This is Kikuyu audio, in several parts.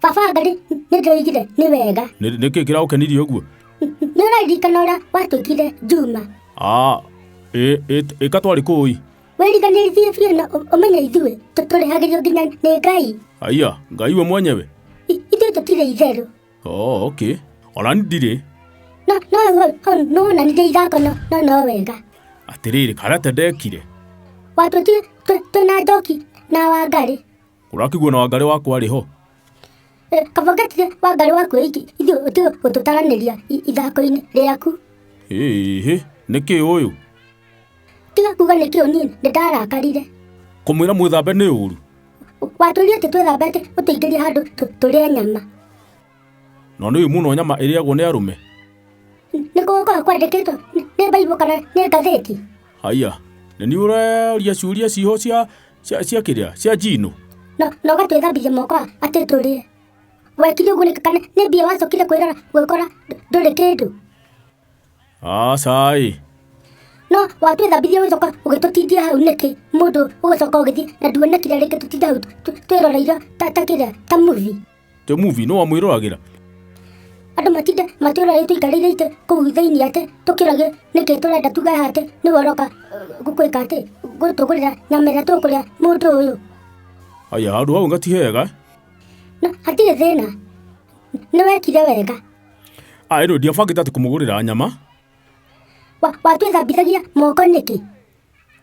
Baba Ngarĩ nĩ ndoigire nĩ wega. Nĩ kĩĩ kĩragũkenirie ũguo? Nĩ ũraririkana ũrĩa watwĩkire Juma? Ah, ĩka twarĩ kũu. Wĩriganĩrithie biũ na ũmenye ithuĩ tũrĩhagĩrio nginya nĩ Ngai. Aya, Ngai we mwenyewe. Ithuĩ tũtirĩ itherũ. Oh, okay. Ona niĩ ndirĩ. No no hau no wonanirie ithako no no no wega. Atĩrĩrĩ, karate ndekire. Watwĩkire twĩna Njoki na Wangarĩ. Ũrakĩgua na Wangarĩ wakwa arĩ ho. Kaba ũngetire Wangarĩ waku wiki ithuĩ ũtige gũtũtaranĩria ithako-inĩ rĩaku. Ĩhĩ, nĩkĩ ũyũ? Tiga kuga nĩkĩ niĩ nĩ ndarakarire. Kũmwĩra mwĩthambe nĩ ũru. Watwĩrire atĩ twĩthambe atĩ ũtũingĩrie handũ tũrĩe nyama. Na nĩ ũĩ mũno nyama ĩrĩagwo nĩ arũme. Nĩ gũkoragwo kwandĩkĩtwo nĩ Bible kana nĩ ngathĩti? Haiya, nĩ niĩ ũroria ciũria ciho cia cia cia kĩrĩa cia njino. No na ũgatwĩthambithia moko atĩ tũrĩe. Wekire ũguo nĩkĩ kana nĩ mbia wacokire kwĩrora gwĩkora ndũrĩ kĩndũ? Aca ĩ. No watwĩthambithia ũgĩcoka ũgĩtũtindia hau nĩkĩ mũndũ ũgĩcoka ũgĩthiĩ na nduonekire rĩngĩ tũtinda hau twĩroreire ta ta kĩrĩa ta movie. Tĩ movie no wamwĩroragĩra. Andũ matinde matwĩroreire tũikarĩire itĩ kũu thĩinĩ atĩ tũkĩũragio nĩkĩ tũrenda tuge haha atĩ nĩwe ũroka gwĩka atĩ gũtũgũrĩra nyama ĩrĩa tũkũrĩa mũndũ ũyũ. Aya handũ hau anga ti hega. No hatirĩ thĩna nĩ wekire wega. Ah ĩno ndiabangĩte atĩ kũmũgũrĩra nyama. Watwĩthambithagia moko nĩkĩ?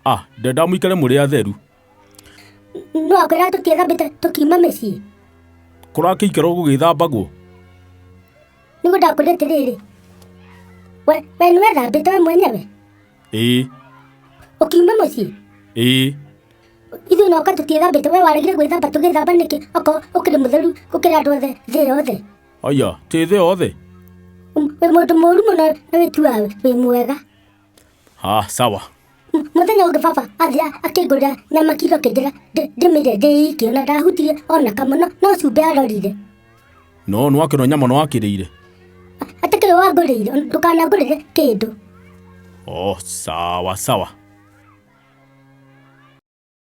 Ah ndendaga mũikare mũrĩ atheru. No akwĩra tũtiĩthambĩte tũkiuma mĩciĩ. Kũrakĩikarwo gũgĩthambagwo. Nĩguo ndakwĩra atĩrĩrĩ, we we nĩwethambĩte we mwenyewe? Ĩĩ. Ũkiuma mũciĩ? Ĩĩ. Ithuĩ noka tũtiĩthambĩte we waregire gwĩthamba tũgĩthamba nĩkĩ okorwo ũkĩrĩ mũtheru gũkĩra andũ othe thĩ yothe? Aya, ti thĩ yothe? Wĩ mũndũ mũũru mũno na wĩtuaga wĩ mwega. Ah, sawa. Mũthenya ũngĩ baba athiĩ akĩngũrĩra nyama kiro akĩnjĩra ndĩmĩrĩe ndĩ iki ona ndahutirie ona kamwe no no cumbĩ arorire. No nĩwakĩona nyama nĩwakĩrĩire. Atĩ kĩrĩa wangũrĩire ndũkanangũrĩre kĩndũ. Oh, sawa sawa.